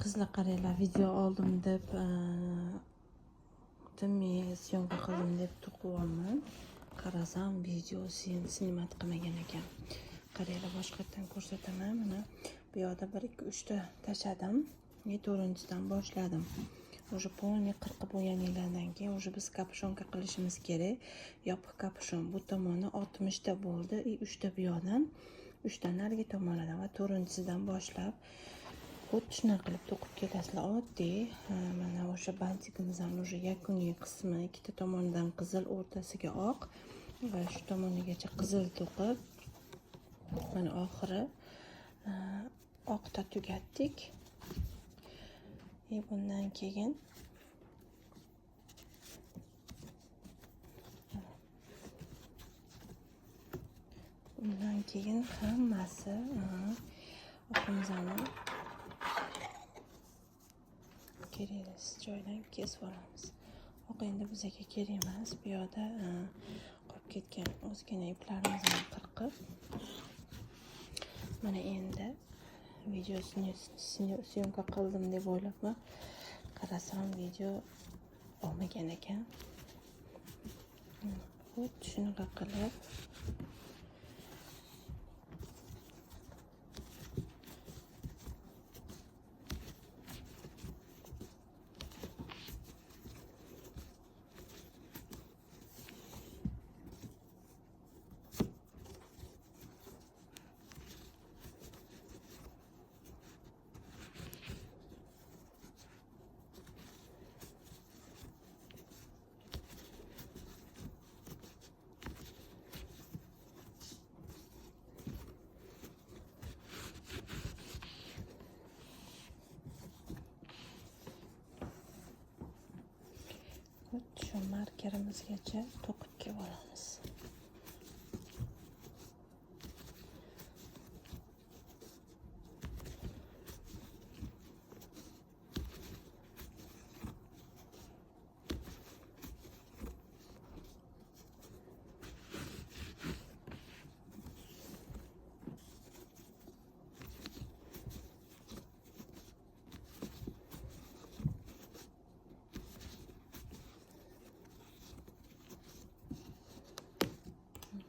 Qizlar, qaranglar, video oldim deb tinmay съёмка qildim deb to'qiyapman. Qarasam, video снимать qilmagan ekan. Qaranglar, boshqatdan ko'rsataman. Mana bu yoqda 1 2 3 ta tashladim. И to'rtinchisidan boshladim. Уже полный qirqib bo'lganinglardan keyin уже biz капюшонка qilishimiz kerak. Yopiq капюшон bu tomoni 60 ta bo'ldi. И 3 ta bu yoqdan, 3 ta narigi tomonidan va to'rtinchisidan boshlab xuddi shunaqa qilib to'qib kelasizlar. Oddiy mana o'sha bantikimizni уже yakuniy qismi, ikkita tomonidan qizil, o'rtasiga oq va shu tomonigacha qizil to'qib, mana oxiri oqda tugatdik. И bundan keyin hammasi oqimizni kerak joydan kesib olamiz. Oq endi bizga kerak emas. Bu yoqda qolib ketgan ozgina iplarimizni qirqib, mana endi videosini съёмка qildim deb o'ylabman. Qarasam, video olmagan ekan. Xuddi shunaqa qilib xuddi shu markerimizgacha to'qib kelib olamiz.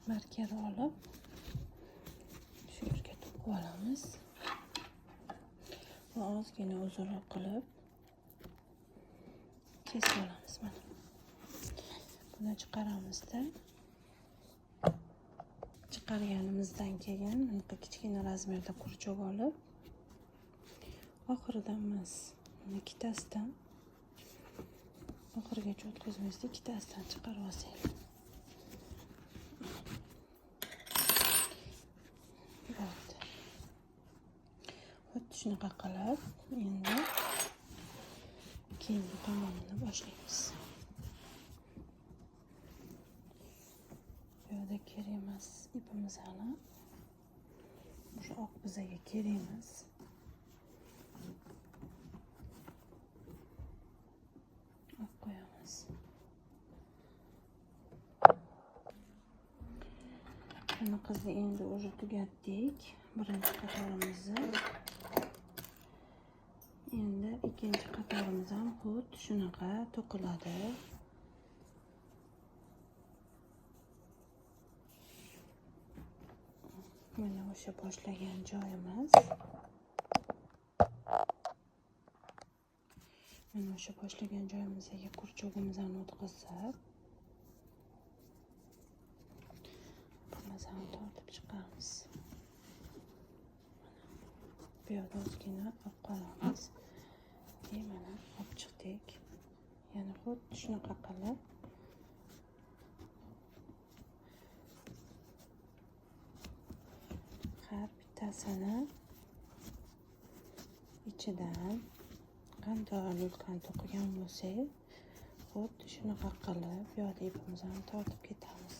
Marker olib shu yerga to'qib olamiz va ozgina uzunroq qilib kesib olamiz. Mana buni chiqaramizda, chiqarganimizdan keyin bunaqa kichkina размер da крючок olib, oxiridan emas, ikkitasidan oxirigacha o'tkazmasdan ikkitasidan chiqarib olsanglar bo'ldi. Xuddi shunaqa qilib endi keyingi tomonini boshlaymiz. Bu yoqda kerak emas ipimizni, o'sha oq bizaga kerak emas. Olib qo'yamiz. Buni qizni endi уже tugatdik birinchi qatorimizni. Endi ikkinchi qatorimiz ham xuddi shunaqa to'qiladi. Mana o'sha boshlagan joyimiz. Mana o'sha boshlagan joyimizga крючок imizni o'tkazib, ipimizni tortib chiqamiz. Mana bu yoqda ozgina olib qolamiz. И mana olib chiqdik. Yana xuddi shunaqa qilib har bittasini ichidan qandoq люлька ni to'qigan bo'lsak, xuddi shunaqa qilib bu yoqda ipimizni tortib ketamiz.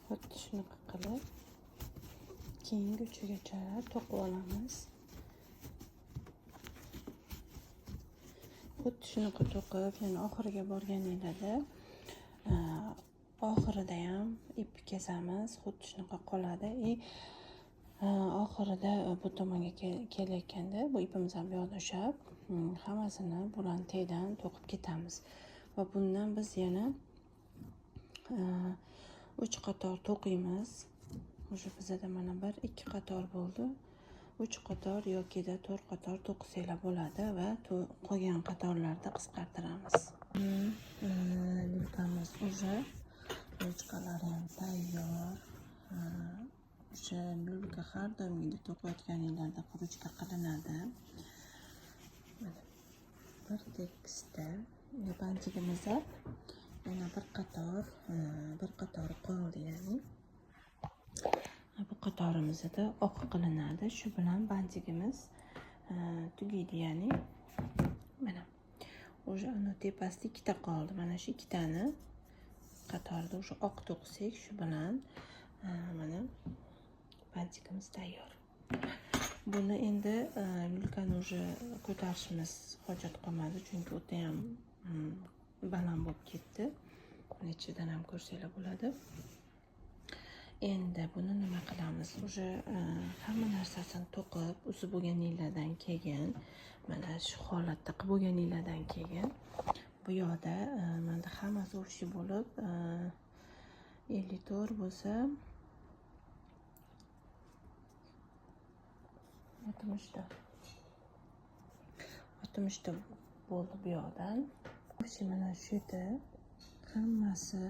Xuddi shunaqa qilib Keyingi uchigacha to'qib olamiz. Xuddi shunaqa to'qib, yana oxiriga borganinglarda oxirida ham ip kesamiz, xuddi shunaqa qoladi. Oxirida bu tomonga kelayotganda bu ipimiz ham bu yoqda ushlab, hammasini bularni tagidan to'qib ketamiz. Va bundan biz yana 3 qator to'qiymiz. O'sha bizada mana 1, 2 qator bo'ldi. 3 qator yokida 4 qator to'qisanglar bo'ladi va qolgan qatorlarda qisqartiramiz. Lyulkamiz уже ruchkalari ham tayyor. O'sha lyulka har doimgidek to'qiyotganinglarda ruchka qilinadi. Mana bir tekisda bantigimizda yana bir qator, bir qatori qoldi, ya'ni bu qatorimizda oq qilinadi. Shu bilan bantigimiz tugaydi, ya'ni mana o'sha uni tepasida ikkita qoldi. Mana shu ikkitani qatorda o'sha oq to'qisak, shu bilan mana bantigimiz tayyor. Buni endi lyulkani уже ko'tarishimiz hojat qolmadi, chunki o'ta ham baland bo'lib ketdi. Buni ichidan ham ko'rsanglar bo'ladi. Endi buni nima qilamiz? Уже hamma narsasini to'qib, uzib bo'lganinglardan keyin, mana shu holatda qilib bo'lganinglardan keyin bu yoqda menda hammasi o'xshi bo'lib, 54 bo'lsa 60ta bo'ldi bu yoqdan. O'sha mana shu yerda hammasi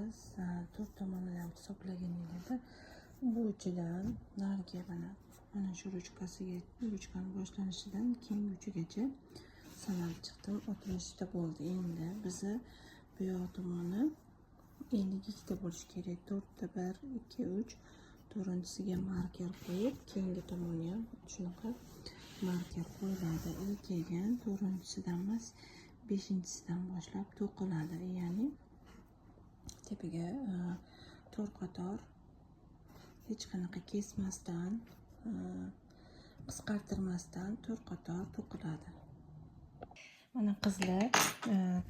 to'rt tomonidan ham hisoblaganinglarda bu uchidan narigi mana shu ruchkasiga, ruchkani boshlanishidan keyingi uchigacha sanab chiqdim, 60ta bo'ldi. Endi bizni bu yoq tomoni 52ta bo'lishi kerak. 4ta 1, 2, 3, to'rtinchisiga marker qo'yib, keyingi tomoni ham shunaqa marker qo'yiladi. Keyin to'rtinchisidan emas, beshinchisidan boshlab to'qiladi. Ya'ni tepaga 4 qator hech qanaqa kesmasdan, qisqartirmasdan 4 qator to'qiladi. Mana qizlar,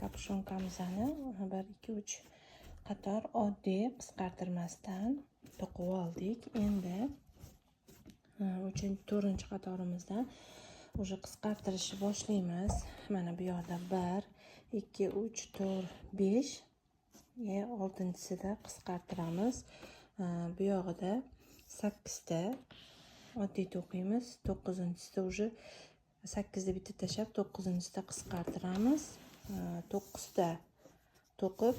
kapshonkamizni 1, 2, 3 qator oddiy qisqartirmasdan to'qib oldik. Endi 3-4 qatorimizdan уже qisqartirishni boshlaymiz. Mana bu yoqda 1, 2, 3, 4, 5, oltinchisida qisqartiramiz. Bu yog'ida 8ta oddiy to'qiymiz. 9-chisida уже 8da bitta tashlab, 9-chisida qisqartiramiz. 9ta to'qib,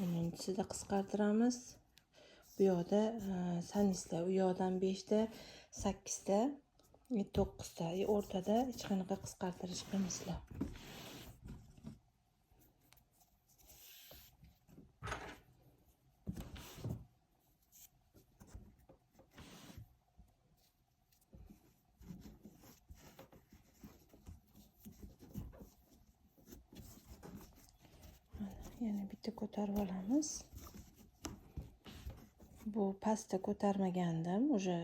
10-chisida qisqartiramiz. Bu yoqda sanaysizlar, u yoqdan 5ta, 8ta, 9ta, o'rtada hech qanaqa qisqartirish qilmaysizlar. Yana bitta ko'tarib olamiz. Bu pastda ko'tarmagandim, уже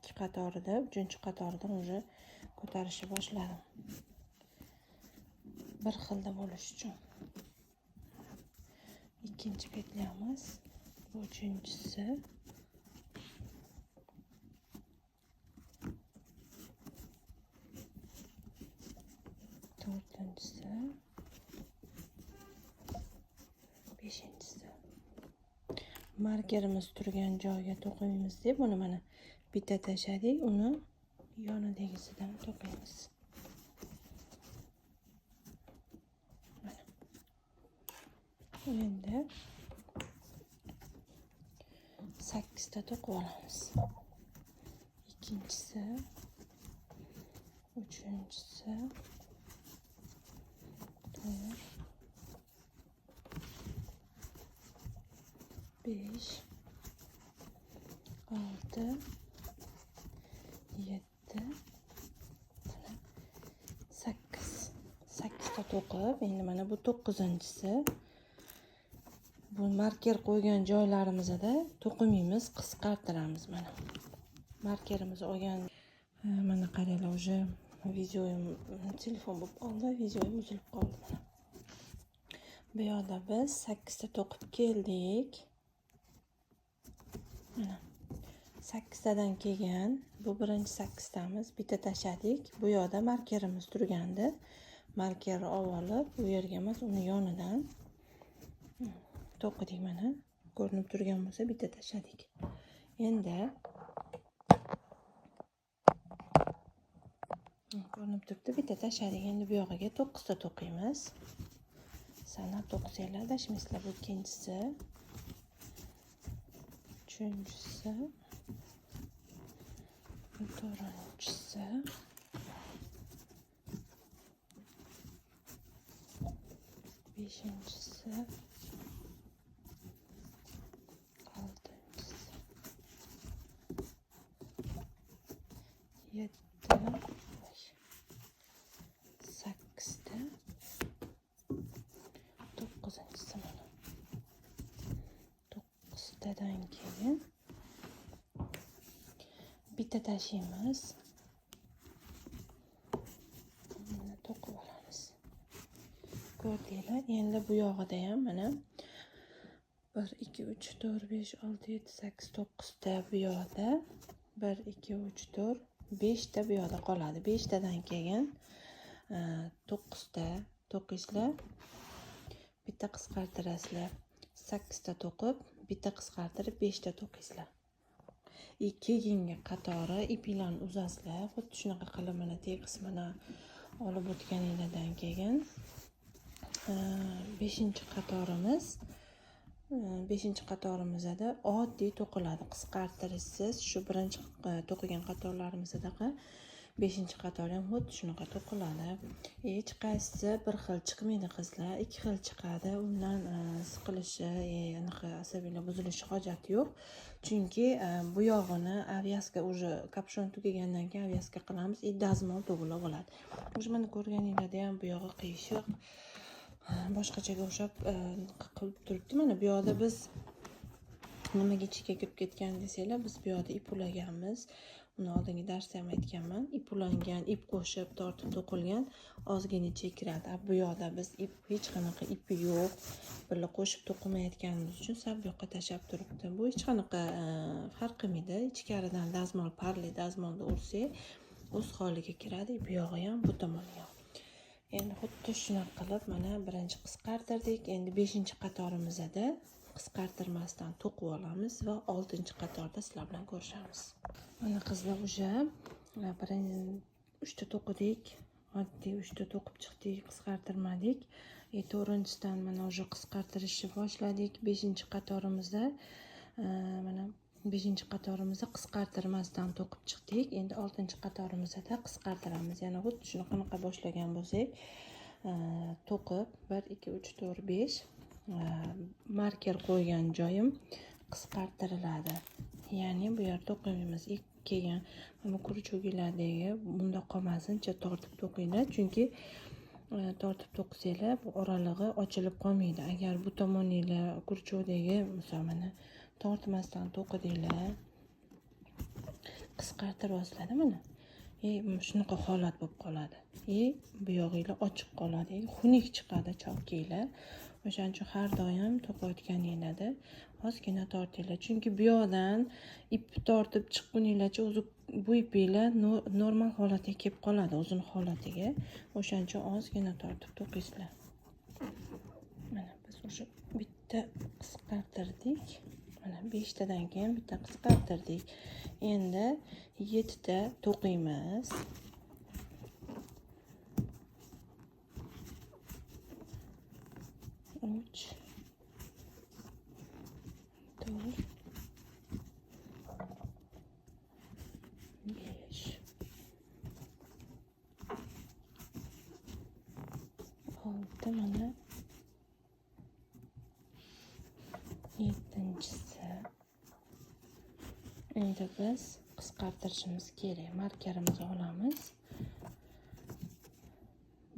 2 qatorida, 3-qatoridan уже ko'tarishni boshladim. Bir xilda bo'lish uchun. Ikkinchi petlyamiz, bu uchinchisi. To'rtinchisi. 5-inchisi. Markerimiz turgan joyga to'qiymiz deb uni mana bitta tashladik, uni yonidagisidan to'qiymiz. Mana. Endi 8 ta to'qib olamiz. Ikkinchisi, uchinchisi, 4, 5, 6, 7, 8. 8 ta to'qib, endi mana bu 9-inchisi. Bu marker qo'ygan joylarimizda to'qimaymiz, qisqartiramiz mana. Markerimizni olgan. Mana qaranglar, уже videoyim telefon bo'lib qoldi, videoyim uzilib qoldi mana. Bu yoqda biz 8 ta to'qib keldik. Mana 8 tadan kelgan. Bu birinchi 8 tamiz, bitta tashladik. Bu yoqda markerimiz turgandi. Markerni olib, bu yerga emas, uni yonidan to'qidik mana. Ko'rinib turgan bo'lsa bitta tashladik. Endi ko'rinib turibdi, bitta tashladik. Endi bu yog'iga 9 ta to'qiymiz. Sanab to'qisanglar adashmaysizlar. Bu ikkinchisi, uchinchisi, to'rtinchisi, beshinchisi, oltinchisi, 7, 8 ta, 9-inchisi mana. 9 tadan keyin bitta tashlaymiz. Mana to'qib olamiz. Ko'rdinglar? Endi bu yog'ida ham mana 1 2 3 4 5 6 7 8 9 ta bu yoqda, 1 2 3 4 5 ta bu yoqda qoladi. 5 tadan keyin 9 ta to'qiysizlar. Bitta qisqartirasizlar. 8 ta to'qib, bitta qisqartirib 5 ta to'qiysizlar. Keyingi qatori ipinglarni uzasizlar. Xuddi shunaqa qilib mana teg qismini olib o'tganinglardan keyin 5 qatorimiz, 5 qatorimizda oddiy to'qiladi. Qisqartirishsiz shu birinchi to'qigan qatorlarimizdaqa 5 qator ham xuddi shunaqa to'qiladi. Hech qaysisi bir xil chiqmaydi qizlar, 2 xil chiqadi. Undan siqilishi, anaqa asabiylar buzilishi hojati yo'q. Chunki bu yog'ini avyaska уже kapshon tugagandan keyin avyaska qilamiz, dazmol to'g'rilab oladi. Уже mana ko'rganinglarda ham bu yog'i qiyshiq, boshqachaga o'xshab qilib turibdi. Mana bu yoqda biz nimaga ichiga kirib ketgan desanglar, biz bu yoqda ip ulaganmiz. Uni oldingi darsda ham aytganman. Ip ulangan, ip qo'shib tortib to'qilgan ozgina ichiga kiradi. Bu yoqda biz ip, hech qanaqa ipi yo'q. Birla qo'shib to'qimayotganimiz uchun sal bu yoqqa tashlab turibdi. Bu hech qanaqa farq qilmaydi. Ichkaridan dazmol, parli dazmolni ursak, o'z holiga kiradi. Bu yog'i ham, bu tomoni ham. Endi xuddi shunaqa qilib mana birinchi qisqartirdik. Endi 5 qatorimizda qisqartirmasdan to'qib olamiz va 6 qatorda sizlar bilan ko'rishamiz. Mana qizlar уже birinchi 3 ta to'qidik. Oddiy 3 ta to'qib chiqdik, qisqartirmadik. 4-sidan mana уже qisqartirishni boshladik. 5 qatorimizda mana 5 qatorimizda qisqartirmasdan to'qib chiqdik. Endi 6 qatorimizda qisqartiramiz. Yana xuddi shunaqa boshlagan bo'lsak, to'qib 1 2 3 4 5 marker qo'ygan joyim qisqartiriladi. Ya'ni bu yerda to'qiymiz. Keyin mana bu kruchoglardagi bunda qolmasincha tortib to'qinglar, chunki tortib to'qisanglar bu oralig'i ochilib qolmaydi. Agar bu tomoninglar kruchokdagi misol mana tortmasdan to'qidinglar, qisqartiryapsizlar mana. Shunaqa holat bo'lib qoladi. Bu yog'inglar ochiq qoladi, xunuk chiqadi chokinglar. O'shaning uchun har doim to'qiyotganinglarda ozgina tortinglar. Chunki bu yoqdan ip tortib chiqquninglarcha o'zi bu ipinglar normal holatga kelib qoladi, o'zini holatiga. O'shaning uchun ozgina tortib to'qiysizlar. Mana biz o'sha bitta qisqartirdik. Mana 5 tadan keyin bitta qisqartirdik. Endi 7 ta to'qiymiz. 3 4 5 6 mana 7-si. Endi biz qisqartirishimiz kerak. Markerimizni olamiz.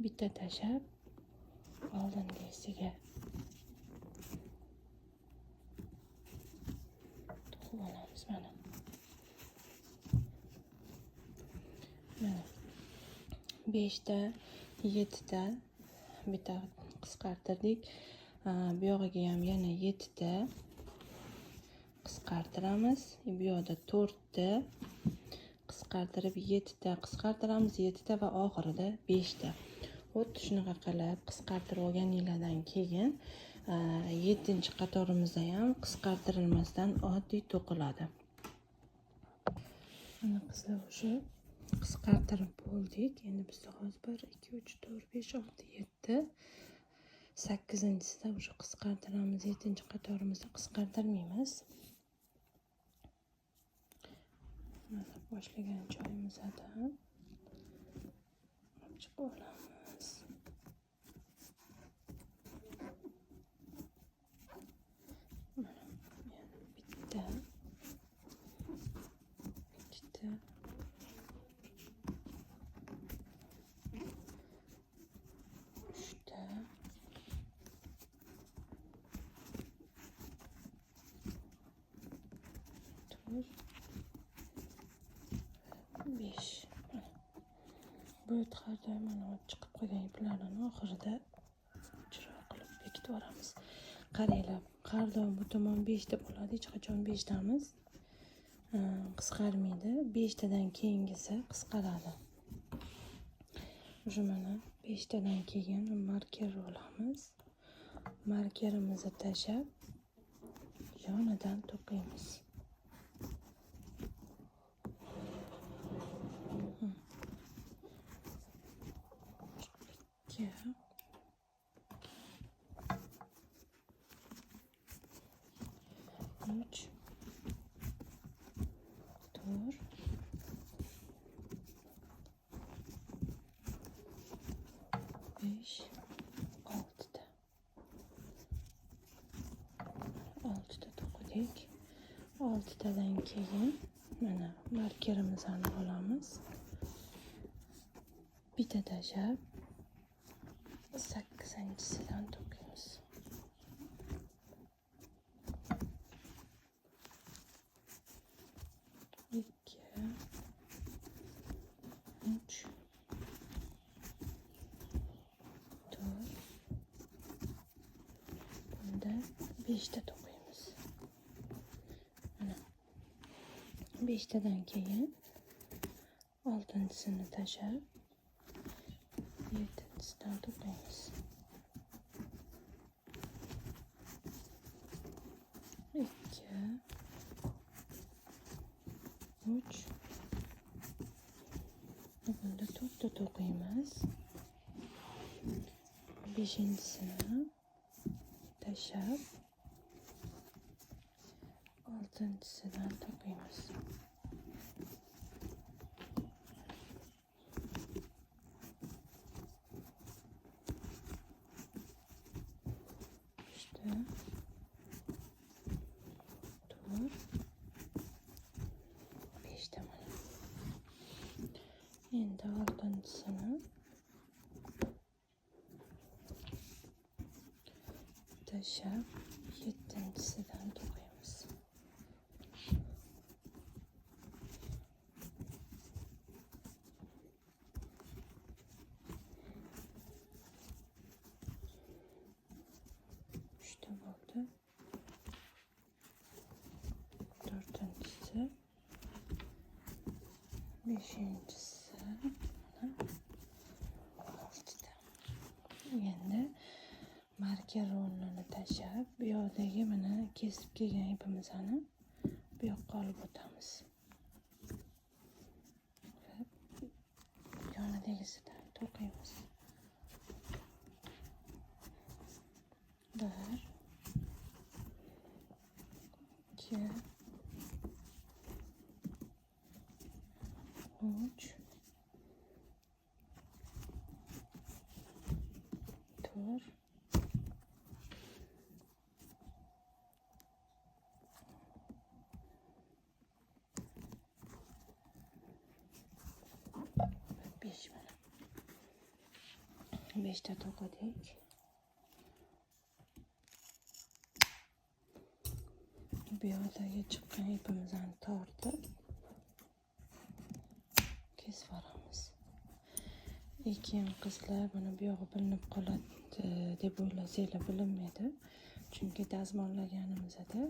Bitta tashlab oldingisiga to'qib olamiz mana. 5 ta, 7 ta bitta qisqartirdik. Bu yog'iga ham yana 7 ta qisqartiramiz. Bu yoqda 4 ta qisqartirib 7 ta qisqartiramiz, 7 ta va oxirida 5 ta. Xuddi shunaqa qilib qisqartirib olganinglardan keyin 7-qatorimizda ham qisqartirilmasdan oddiy to'qiladi. Mana qizlar, o'sha qisqartirib bo'ldik. Endi bizda hozir 1 2 3 4 5 6 7 8-chisida o'sha qisqartiramiz. 7-qatorimizda qisqartirmaymiz. Mana boshlagan joyimizdan olib chiqib olamiz. Mana yana bitta, ikkita, uchta, to'rt, 5. Bu har doim mana chiqib qolgan iplarni oxirida chiroyli qilib bekitib yuboramiz. Qaranglar, har doim bu tomon 5 ta bo'ladi, hech qachon 5 tamiz qisqarmaydi. 5 tadan keyingisi qisqaradi. O'sha mana 5 tadan keyin marker olamiz. Markerimizni tashlab yonidan to'qiymiz. 2 3 4 5 6 ta. 6 ta to'qidik. 6 tadan keyin mana markerimizni olamiz. Bitta tashlab 8-sidan to'qiymiz. 2 3 4 bunda 5 ta to'qiymiz. Mana 5 tadan keyin 6-sini tashlab 7-sidan to'qiymiz. 2 3 bunda 4 ta to'qiymiz. 5-sini tashlab 6-sidan to'qiymiz. 3 4 5 ta mana. Endi 6-sini tashlab 7-sidan to'qiymiz. 3 ta bo'ldi. 4-chisi, 5-chisi, mana 6 ta. Endi marker o'rnini tashlab, bu yoqdagi mana kesib kelgan ipimizni bu yoqqa olib o'tamiz. Va yonidagisidan to'qiymiz. 1 2 3 4 5 mana. 5 ta to'qidik. Bu yoqdagi chiqqan ipimizni tortib kesib yuboramiz. Keyin qizlar, buni buyog'i bilinib qoladi deb o'ylasanglar, bilinmaydi. Chunki dazmollaganimizda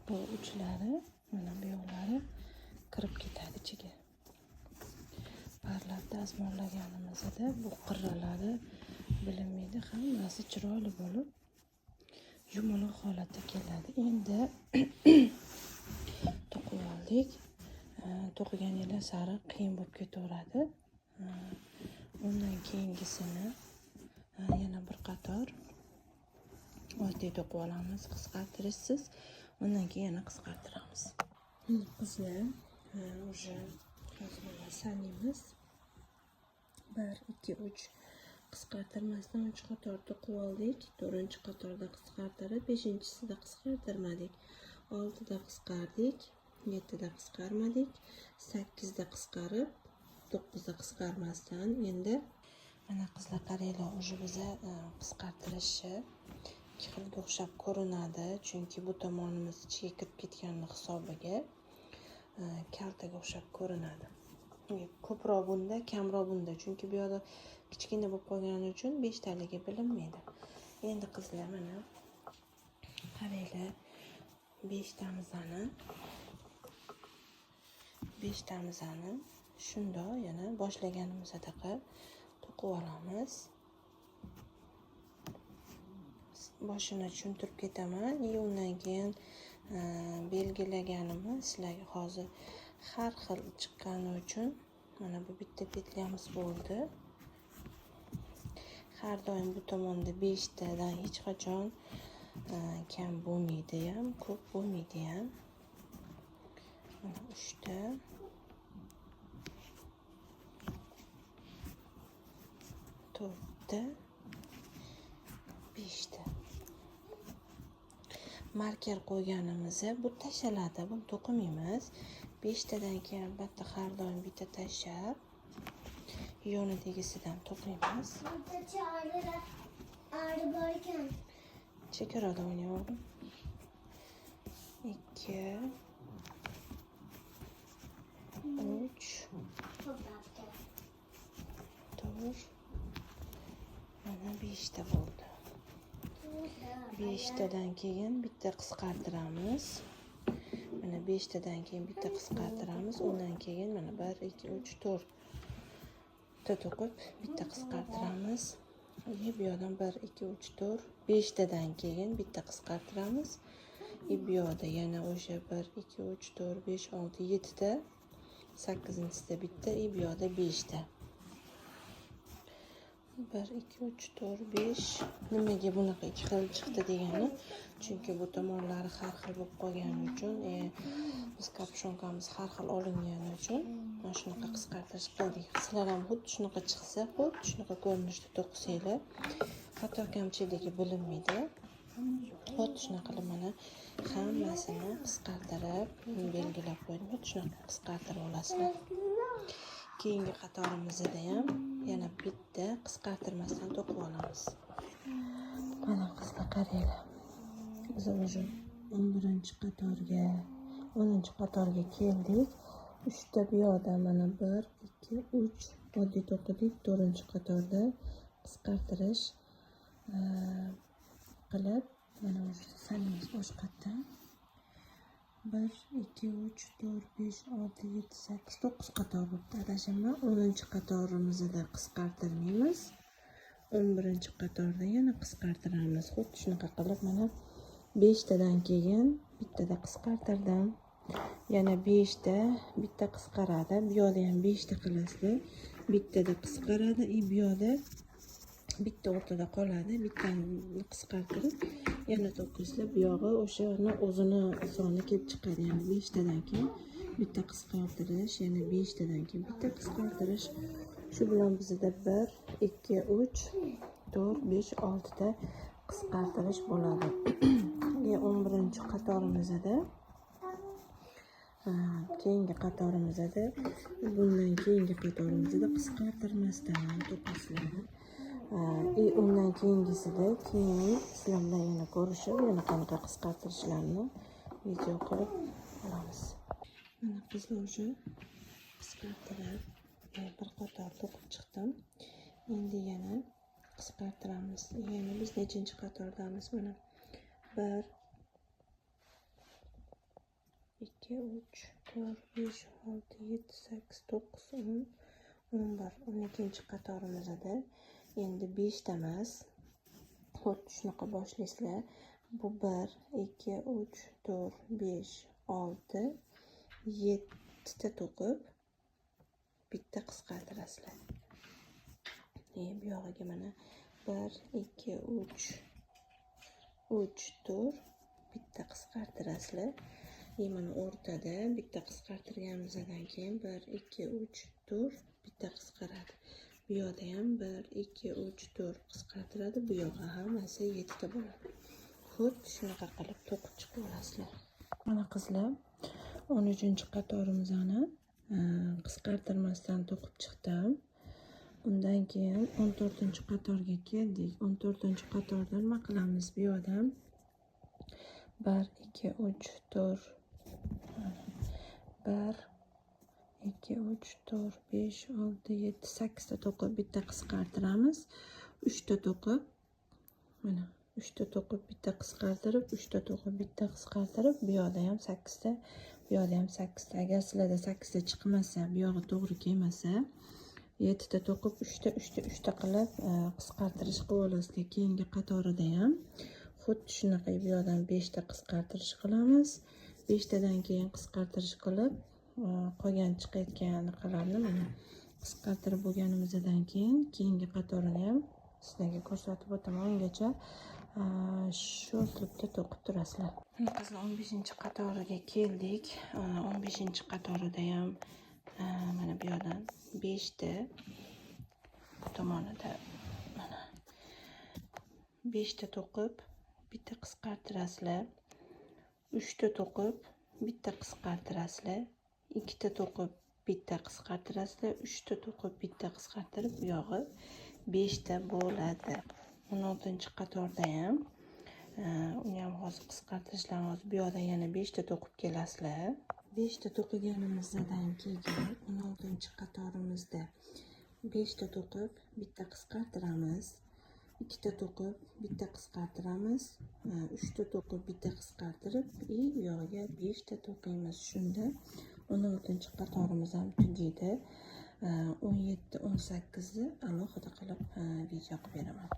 bu uchlari, mana bu yoqlari kirib ketadi ichiga. Parlab dazmollaganimizda bu qirralari bilinmaydi, hammasi chiroyli bo'lib yumaloq holatda keladi. Endi to'qib oldik. To'qiganinglar sari qiyin bo'lib ketaveradi. Undan keyingisini yana bir qator oddiy to'qib olamiz, qisqartirishsiz. Undan keyin yana qisqartiramiz. Qizlar, уже hozir mana sanaymiz. 1, 2, 3 qisqartirmasdan 3 qator to'qib oldik. 4-qatorda qisqartirib, 5-chisida qisqartirmadik. 6da qisqardik, 7da qisqarmadik, 8da qisqarib, 9da qisqarmasdan. Endi mana qizlar, qaranglar, уже biza qisqartirishi ikki xilga o'xshab ko'rinadi, chunki bu tomonimiz ichiga kirib ketgani hisobiga kaltaga o'xshab ko'rinadi. Ko'proq bunda, kamroq bunda, chunki bu yoqda kichkina bo'lib qolgani uchun 5 taligi bilinmaydi. Endi qizlar, mana qaranglar, beshtamizni shundoq yana boshlaganimizdaqa to'qib olamiz. Boshini tushuntirib ketaman и undan keyin belgilaganimni sizlarga hozir har xil chiqqani uchun. Mana bu bitta петля miz bo'ldi. Har doim bu tomonda beshtadan hech qachon kam bo'lmaydi ham, ko'p bo'lmaydi ham. Mana uchta, to'rtta, beshta. Marker qo'yganimizni bu tashaladi, buni to'qimaymiz. Beshtadan keyin albatta har doim bitta tashlab, yonidagisidan to'qiymiz. Burada arı bor ekan. Chegarada o'ynayapman. Ikki, uch, to'rt, mana beshta bo'ldi. Beshtadan keyin bitta qisqartiramiz. Mana beshtadan keyin bitta qisqartiramiz. Undan keyin mana bir, ikki, uch, to'rtta to'qib, bitta qisqartiramiz. И bu yoqdan bir, ikki, uch, to'rt, beshtadan keyin bitta qisqartiramiz. И bu yoqda yana o'sha bir, ikki, uch, to'rt, besh, olti, yettita, sakkizinchisida bitta и bu yoqda beshta. Bir, ikki, uch, to'rt, besh. Nimaga bunaqa ikki xil chiqdi degani, chunki bu tomonlari har xil bo'lib qolgani uchun, biz капюшонка miz har xil olingani uchun mana shunaqa qisqartirish qildik. Sizlar ham xuddi shunaqa chiqsa, xuddi shunaqa ko'rinishda to'qisanglar, xato kamchiligi bilinmaydi. Xuddi shunaqa qilib mana hammasini qisqartirib belgilab qo'ydim. Xuddi shunaqa qisqartirib olasizlar. Keyingi qatorimizda ham yana bitta qisqartirmasdan to'qib olamiz. Mana qizlar, qaranglar, biz уже 11-qatorga, 10-qatorga keldik. Uchta bu yoqda, mana bir, ikki, uch oddiy to'qidik. To'rtinchi qatorda qisqartirish qilib, mana уже sanaymiz boshqatdan: bir, ikki, uch, to'rt, besh, olti, yetti, sakkiz, to'qqiz qator bo'libdi, adashimman. 10-qatorimizda qisqartirmaymiz, 11-qatorda yana qisqartiramiz. Xuddi shunaqa qilib mana beshtadan keyin bittada qisqartirdim, yana beshta, bitta qisqaradi. Bu yoqda ham beshta qilasizlar, bittada qisqaradi и bu yoqda bitta o'rtada qoladi. Bittani qisqartirib yana to'qiysizlar, bu yog'i o'shani o'zini soni kelib chiqadi. Ya'ni beshtadan keyin bitta qisqartirish, yana beshtadan keyin bitta qisqartirish. Shu bilan bizada bir, ikki, uch, to'rt, besh, oltita qisqartirish bo'ladi. 11-qatorimizda, keyingi qatorimizda, bundan keyingi qatorimizda qisqartirmasdan to'qiysizlar. И undan keyingisida keyin sizlar bilan yana ko'rishib, yana qanaqa qisqartirishlarni video qilib olamiz. Mana qizlar, уже qisqartirib Bir qator to'qib chiqdim. Endi yana qisqartiramiz. Yana biz nechinchi qatordamiz? Mana 1 2 3 4 5 6 7 8 9 10 11 12 qatorimizda endi 5 ta emas, xuddi shunaqa boshlaysizlar. Bu 1 2 3 4 5 6 7 ta to'qib bitta qisqartirasizlar. Bu yog'iga mana 1 2 3 3 4 bitta qisqartirasizlar. Mana o'rtada bitta qisqartirganimizdan keyin 1 2 3 4 bitta qisqaradi. Bu yoqda ham 1 2 3 4 qisqartiradi. Bu yog'i hammasi 7 ta bo'ladi. Xuddi shunaqa qilib to'qib chiqib olasizlar. Mana qizlar, 13-qatorimizni qisqartirmasdan to'qib chiqdim. Undan keyin 14-qatorga keldik. 14-qatorda nima qilamiz? Bu yoqdan 1 2 3 4 1 2 3 4 5 6 7 8 ta to'qib bitta qisqartiramiz. 3 ta to'qib, mana 3 ta to'qib bitta qisqartirib, 3 ta to'qib bitta qisqartirib, bu yoqda ham 8 ta, bu yoqda ham 8 ta. Agar sizlarda 8 ta chiqmasa, bu yog'i to'g'ri kelmasa, 7 ta to'qib 3 ta 3 ta 3 ta qilib qisqartirish qilib olasizlar. Keyingi qatorida ham xuddi shunaqa bu yoqdan 5 ta qisqartirish qilamiz. 5 tadan keyin qisqartirish qilib, qolgan chiqayotgan anaqalarni mana qisqartirib bo'lganimizdan keyin keyingi qatorini ham sizlarga ko'rsatib o'taman. Ungacha shu uslubda to'qib turasizlar. Qizlar, 15-qatoriga keldik. 15-qatorida ham mana bu yoqdan 5 ta, bu tomonida mana 5 ta to'qib bitta qisqartirasizlar. 3 ta to'qib bitta qisqartirasizlar. 2 ta to'qib bitta qisqartirasizlar. 3 ta to'qib bitta qisqartirib, bu yog'i 5 ta bo'ladi. 16-qatorda ham uni ham hozir qisqartirishlarni hozir bu yoqdan yana 5 ta to'qib kelasizlar. 5 ta to'qiganimizdan keyin 16-qatorimizda 5 ta to'qib bitta qisqartiramiz. 2 ta to'qib bitta qisqartiramiz. 3 ta to'qib bitta qisqartirib, и bu yog'iga 5 ta to'qiymiz. Shunda 16-qatorimiz ham tugaydi. 17, 18 ni alohida qilib video qilib beraman.